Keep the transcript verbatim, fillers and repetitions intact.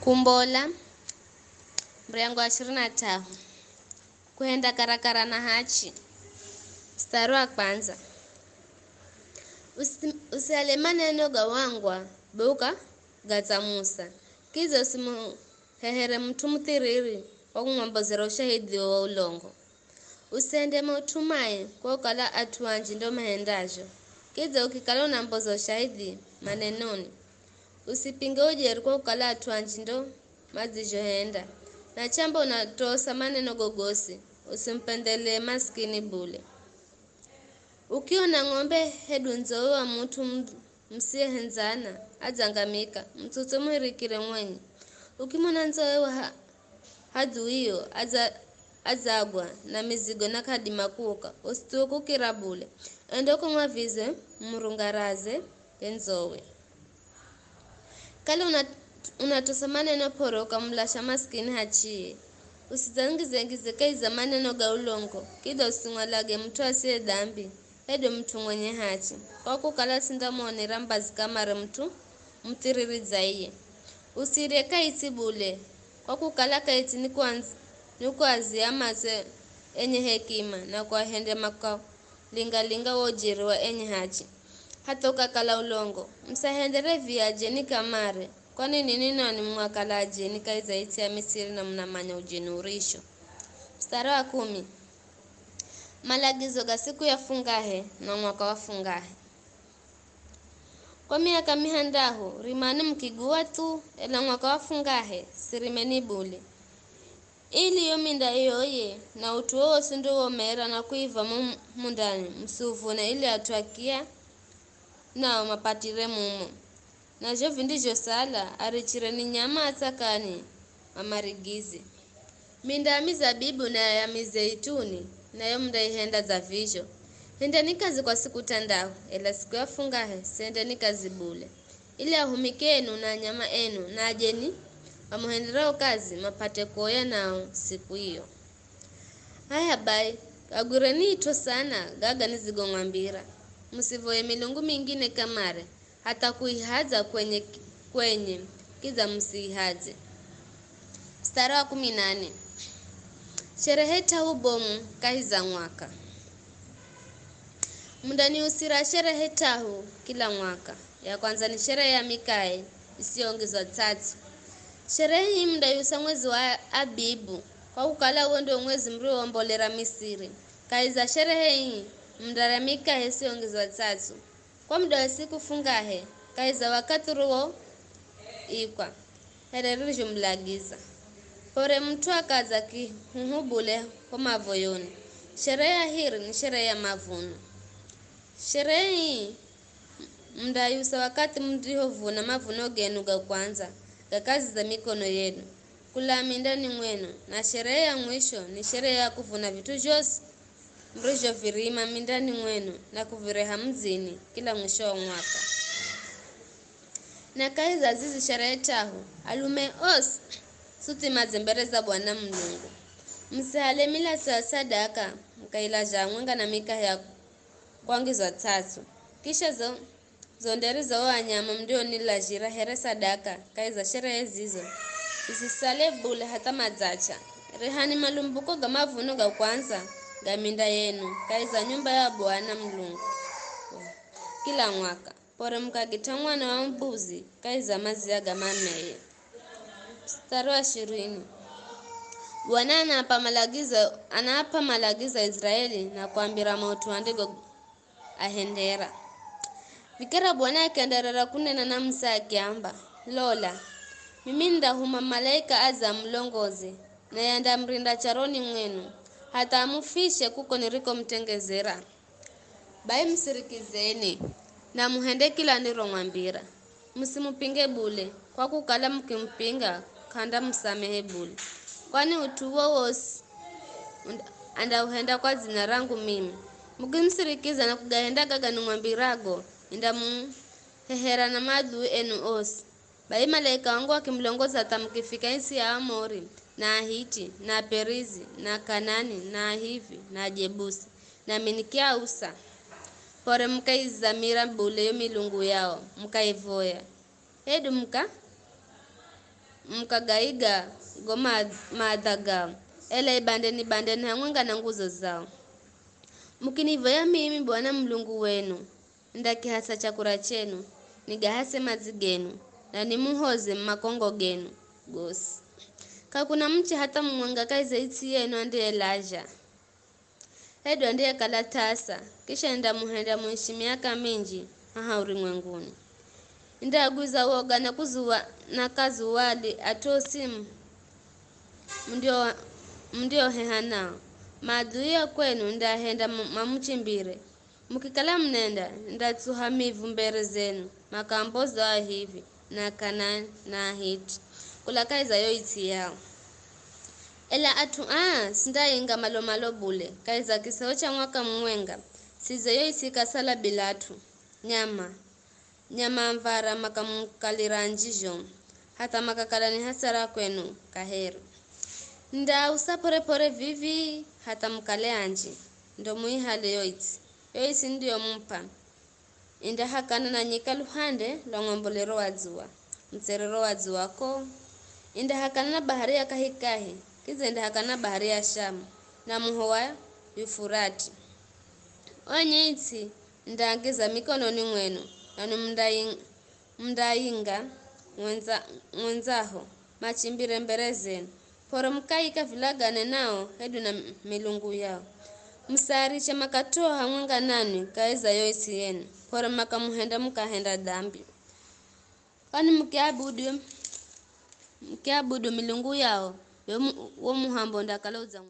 Kumbola, mrengo wa ishirini na tano. Kuhenda karakara na hachi. Mstari wa kwanza. Usi-, usihale maneno ga wangwa, be ukagatsamusa. Kidza usimuhehere mut'u muthiriri kwa kumwambozera ushahidhi wa ulongo. Usihende maut'u mai kwa kukala at'u anji ndo mahendazho. Kidza ukikala unamboza ushahidhi manenoni, usipinge ujeri kwa kukala at'u anji ndo madzizhohenda. Na chamba unatosa maneno gogosi, usimupendhelee masikini bule. Ukiona ng'ombe hedu ndzowe wa mut'u m-, musiyehendzana adzangamika, mutsutso muhirikire mwenye. Ukimona ndzowe wa ha-, hadhuio adza-, adzagwa na mizigo na k'adima kuuka, usithuwe kukira bule. Enda ukamwavize, murungaraze ye ndzowe. Kala una-, unatosa maneno p'ore ukamulasha masikini hachiye. Usidzangize-ngize kahi za maneno ga ulongo, kidza usimwalage mut'u asiye dambi, hedu mut'u mwenye hachi. Kwa kukala sindamuonera mbazi kamare mut'u muthiriri dza iye. Usirye kaitsi bule, kwa kukala kaitsi ni kuandz-, ni kuazia matso enye hekima na kuahendya makalingalinga wo ujeri wa enye hachi. Hatha ukakala ulongo, musahendere viya ajeni kamare, kwani ninwi nanwi mwakala ajeni kahi za its'i ya Misiri na munamanya ujeni urisho. Mstari wa kumi. Malagizo ga siku ya fungahe na mwaka wa fungahe. Kwa miaka mihandahu, rimani mukiguwa thu, ela mwaka wa fungahe, sirimeni bule. Ili yo minda yoye, na ut'u wowosi ndo womera na kuiva mo mundani, musiuvune ili at'u akiya nao mapatire mumo. Na zho vindizhosala, arichireni nyama atsakani, mamarigize. Minda ya mizabibu na ya mizeituni, nayo mundaihenda dza vizho. Hendani kazi kwa siku tandahu, ela siku ya fungahe, sihendeni kazi bule. Ili ahumiki enu na anyama enu, na ajeni mamuhenderao kazi mapate kuoya nao siku iyo. Haya bai, gagwireni it'o sana gaga nizigomwambira. Musivoye milungu mingine kamare, hatha kuihadza kwenye, kwenye, kidza musiihadze. Mstari wa kumi na nne. Sherehe t'ahu bomu kahi za mwaka. Mundaniusira sherehe t'ahu kila mwaka. Ya kwandza ni sherehe ya mikahe isiyoongezwa tsatsu. Sherehe hii mundaiusa mwezi wa Abibu, kwa kukala uwo ndio mwezi muriwombolera Misiri. Kahi za sherehe hii, mundarya mikahe isiyoongezwa tsatsu. Kwa muda wa siku fungahe, kahi za wakathi uriwoikwa, here ririzhomulagiza. P'ore mut'u akadza kihuhu bule ho mavoyoni. Sherehe ya hiri ni sherehe ya mavuno. Sherehe ii mundayusa wakathi murihovuna mavuno genu ga kwandza ga kazi za mikono yenu, kula mindani mwenu, na sherehe ya mwisho ni sherehe ya kuvuna vit'u zhosi murizhovirima mindani mwenu na kuvireha mudzini kila mwisho wa mwaka. Na kahi za zizi sherehe t'ahu, alume osi suthi madze mbere za Bwana Mulungu. Musihale milatso ya sadaka, mukailazha hamwenga na mikahe ya kwangizwa tsatsu. Kisha zo, zo nderi za o anyama mundionilagira here sadaka kahi za sherehe zizo, zisisale bule hatha madzacha. Rehani malumbuko ga mavuno ga kwandza ga minda yenu kahi za nyumba ya Bwana Mulungu kila mwaka. P'ore mukagit'a mwana wa mbuzi kahi za mazia ga mameye. Mstari wa ishirini. Bwana anaapa malagizo, anaapa malagizo a Israeli na kuambira maut'u andigo ahendera. Vikira Bwana akienderera kunena na Musa akiamba, lola, mimi nindahuma malaika adze amulongoze, naye andamurinda charoni mwenu, hatha amufishe kuko nirikomutengezera. Bai musirikizeni, na muhende kila niromwambira. Musimupinge bule, kwa kukala mukimupinga, k'andamusamehe bule. Kwani ut'u wowosi unda-, andauhenda kwa dzina rangu mimi. Mukimusirikiza na kugahenda gaga nimwambirago, nindamuhehera na maadui enu osi. Bai malaika wangu akimulongoza hatha mukifika isi ya Aamori, na Ahiti, na Aperizi, na Akanani, na Ahivi, na Ajebusi, nami nikiausa. P'ore mukaizamira bule yo milungu yao, mukaivoya. Hedu muka-, mukagaiga go ma- maadha gao, ela ibandeni bandeni hamwenga na nguzo zao. Mukinivoya mimi Bwana Mulungu wenu, ndakihasa chakura chenu, nigahase madzi genu, na nimuhoze makongo genu gosi. K'akuna muche hatha mumwenga kahi za its'i yenu andiyelazha, hedu andiyekala t'asa, kisha nindamuhenda muishi miaka minji haha urumwenguni. Nindagwiza woga na kuzuwa na kazuwali at'u osi mundio- mundioheha nao. Maadui a kwenu nindahenda mu- mamuchimbire. Mukikala munenda, nindatsuha mivu mbere zenu, makambozo Ahivi, na Akanani, na Ahiti, kula kahi za yo its'i yao. Ela at'u aa sindainga malomalo bule, kahi za kiseho cha mwaka mumwenga, size yo its'i ikasala bila at'u, nyama, nyama mvara makamukalira anji zhomu, hatha makakala ni hasara kwenu kaheri. Nindausa pore-pore vivi hatha mukale anji, ndo muihale yo its'i. Yo its'i ndiyomup'a. Indahakana na nyika luhande lwa ng'ombolero wa dzuwa, mutserero wa dzuwa ko. Indahakana na bahari ya kahikahi, kidza indahakana na bahari ya Shamu, na muho wa Yufurati. Onye its'i ndaagiza mikononi mwenu, nanwi mundai- mundainga mwendza- mwendzaho machimbire mbere zenu, p'ore mukaika vilagane nao hedu na milungu yao. Musaariche makat'uo hamwenga nanwi kahi za yo its'i yenu, p'ore makamuhenda mukahenda dambi. Kwani mukiabudu mukiabudu milungu yao, yo mu- wo muhambo undakala udza